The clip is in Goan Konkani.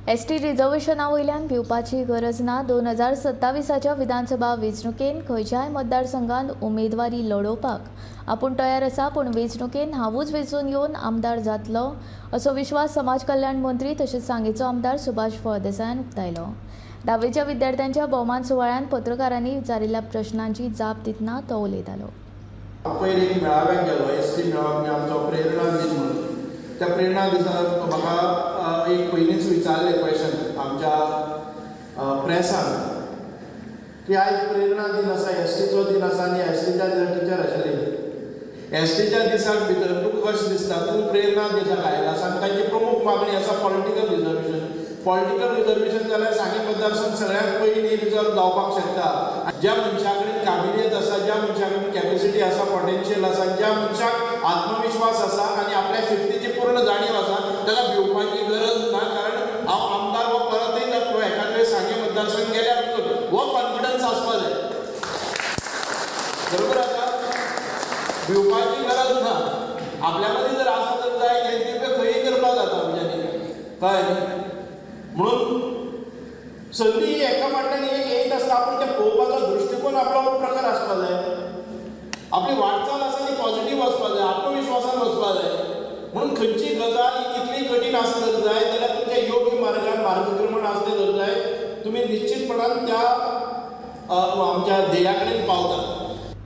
एसटी रिजर्वेशना वयल्यान भिवपाची गरज ना. 2027च्या विधानसभा वेंचणुकेन खंयच्याय मतदारसंघात उमेदवारी लढोवपाक आपूण तयार आसा, पूण वेंचणुकेन हांवूच वेंचून येवन आमदार जातलो असो विश्वास समाज कल्याण मंत्री तशेंच सांगेचो आमदार सुभाष फळदेसायान उक्तायलो. धावेच्या विद्यार्थ्यांच्या भोवमान सुवाळ्यात पत्रकारांनी विचारिल्ल्या प्रश्नांची जाप दितना तो उलयतालो. पयर एक मेळाव्याक गेलो, एसटी मेळावो, म्हणजे आमचो प्रेरणा दीस म्हणून. त्या प्रेरणा दिसा म्हाका एक पयलींच विचारलें क्वेशन आमच्या प्रेसान की आयज प्रेरणा दीन आसा, एसटीचो दीन आसा आनी एसटीच्या दिसा टिचर आशिल्ली. एसटीच्या दिसाक भितर तुका कशें दिसता, तूं प्रेरणा दिसाक आयला आसा आनी तांची प्रमुख मागणी आसा पॉलिटिकल रिजर्वेशन. पॉलिटिकल रिजर्वेशन जाल्यार सांगें मतदारसंघ सगळ्यांत पयलीं रिजर्व जावपाक शकता. ज्या मनशा कडेन काबिलियत आसा, ज्या मनशा कडेन कॅपेसिटी आसा, पोटेन्शियल आसा, ज्या मनशाक आत्मविश्वास आसा आनी आपल्या शक्तीची पूर्ण जाणीव आसा, ताका भिवपाची गरज ना. कारण हांव आमदार हो परतय जातलो एखाद वेळेस सांगें मतदारसंघ गेल्यार, हो कॉन्फिडन्स आसपा जाय. बरोबर आसा, भिवपाची गरज ना. आपल्या मदीं जर आसा तर जाय हें खंयी करपाक जाता आमच्यांनी, कळ्ळें न्ही? म्हणून संदी एका फाटल्यान एक येयत आसता, आपूण तें पळोवपाचो दृश्टिकोन आपलो प्रखर आसपा जाय. आपली वाटचाल आसा ती पॉझिटीव वचपा जाय, आत्मविश्वासान वचपा जाय. म्हणून खंयची गजाल ही कितली कठीण आसली जर जाय जाल्यार तुमच्या योग्य मार्गान मार्गक्रमण आसलें जर जाय, तुमी निश्चितपणान त्या आमच्या ध्येया कडेन पावता.